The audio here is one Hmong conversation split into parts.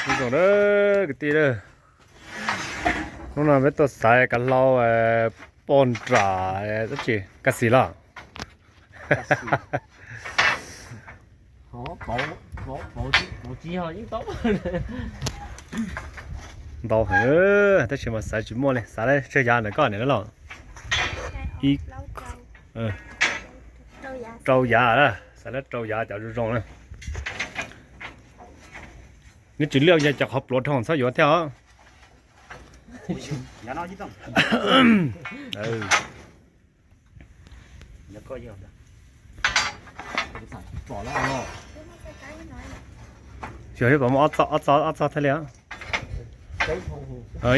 Nyob zoo na kwv tij na, hnub no peb tuaj xaiv kav hlau poj nram dab tsi, Kas Xis los? Ntau heev, tab sis mas xaiv tsis muaj li, xaiv tsawg yav ntawm koj niam na los? Ib, rau yav, xaiv lawm rau yav cov zoo zoo na. Neb tsis liaj yog cov qhov pluav dhau txhob yuav thiab os. Xyov pom muaj ob txog, ob txog thiaj li.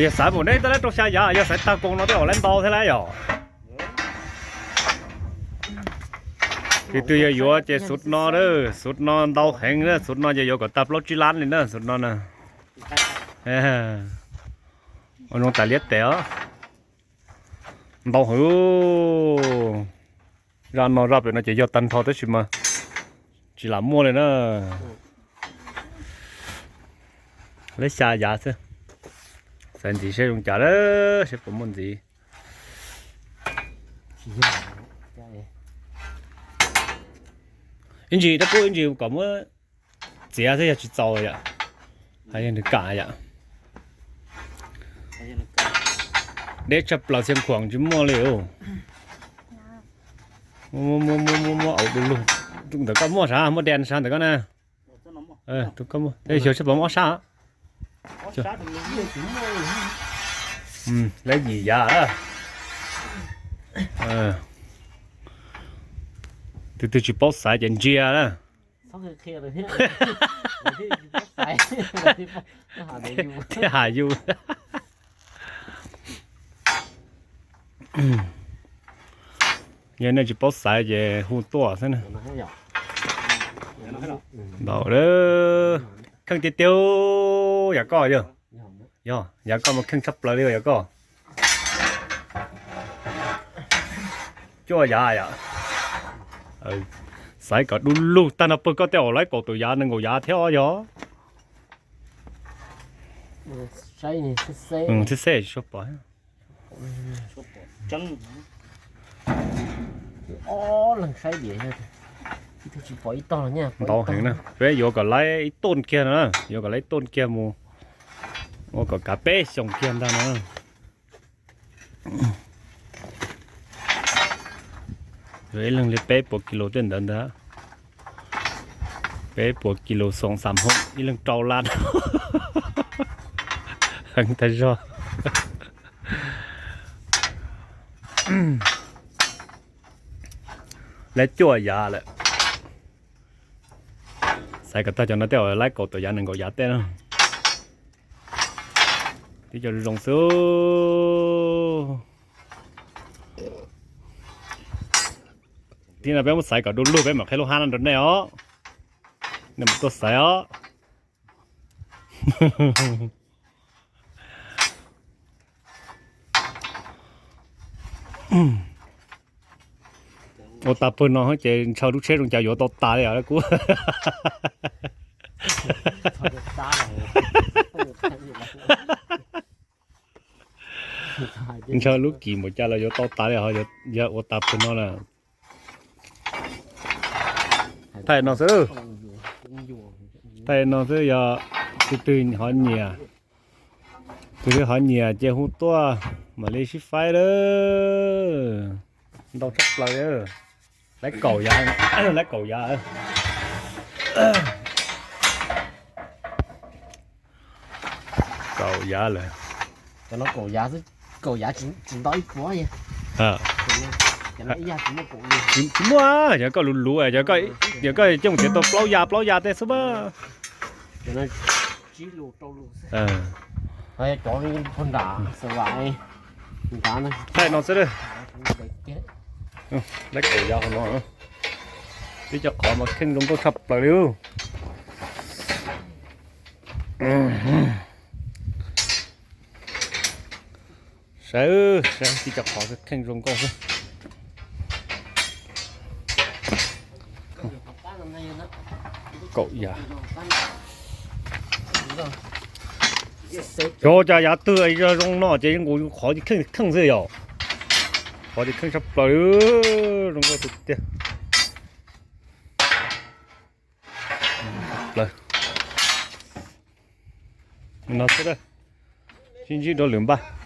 Yog xaiv mus neb tab lab rau xya yav, yog xaiv tag koos no tej zaum lab ntau thiab lab yom. Tus twg yog yuav ces xuv no, xuv no ntau heev na, xuv no ces yuav kom tag plaub tsib lab li na, xuv no na. Ua zoo tas liab tes os. Ntau heev. Zaj no zaj pem no ces yog tag nrho tab sis mas tsis lam muaj li na. Lab xya yav xwb. Xaiv ntxiv seb zoo cas, seb puas muaj ntxiv. Ib ntsis rab kub ib ntsis kom muab txiav xwb yog tsis txaus yom. Hais yog nws kam yom. Deb tshaj plaws Xia Khuam tsis muaj li. Muab muab muab muab muab au du lug. Ntawm koj muaj sav, muaj dej sav ntawm koj na. Tus koj muaj, tej xyov seb puas muaj ob sab. Lab yim yav. Tus twg tsis paub xaiv ces ntsia na. Thiaj hais yus. Yog nej tsis paub xaiv ces hu tuaj xwb na. Ntau, kheej tiag tiag, yam koj yog. Yog yam koj mas kheej tshaj plaws li yam koj. Cuaj yav yom. Xaiv kom du lug tag nrho pawg koj tej zaum laib kaum tawm yav nees nkaum yav thiab os yog. Xib xeb tsis pom. Ntau heev na, peb yuav kom laib ib tuj kiag no na, yuav kom laib ib tuj kiag mus ua kom kav peb xyoo kiag ntag no. Yuav ib leeg li peb puas kis lus tej ntawd ntag. Peb puas kis lus xoom xam hoom ib leeg rau lab. Heev tag zog. Laib cuaj yav lawm. Xaiv kom tag cov no tej zaum laib kaum tawm yav nees nkaum yav tej no. Tib co zoo xwb. Tib no peb muab xaiv kom du lug peb mam qhia lub hab no rau nej os. Nej mam tuaj xaiv os. Ua tag pawg no ces ntshaw lub tsheb zoo cas yuav tau tas li os kuv. Ntshaw lub kis npaum cas los yuav tau tas li os, yog ua tag pawg no na. Thaij no xwb. Thaij no xwb, yog tus twg ho nyiam, tus twg ho nyiam ces hu tuaj mam li sib faib lawm. Ntau tshaj plaws li. Laib kaum yav, laib kaum yav. Kaum yav lawm. Cov no kaum yav xwb, kaum yav tsis nto ib puas. Tsis muaj, yog koj luv luv, yog koj coj mus txiav tau plaub yav plaub yav tej xwb mas. Thaij no xwb. Laib kaum yav hauv no, tib co qhov mas kheej zoo nkauj tshaj plaws li. Saib, saib tib co qhov kheej zoo nkauj xwb. Kaum yav. Xyov cas yav twg zoo no ces yeej nkaus qhov kheej kheej xwb yom. Qhov kheej tshaj plaws, zoo nkauj tiag tiag. Plaws no xwb, sib ntsib rau lwm npaj.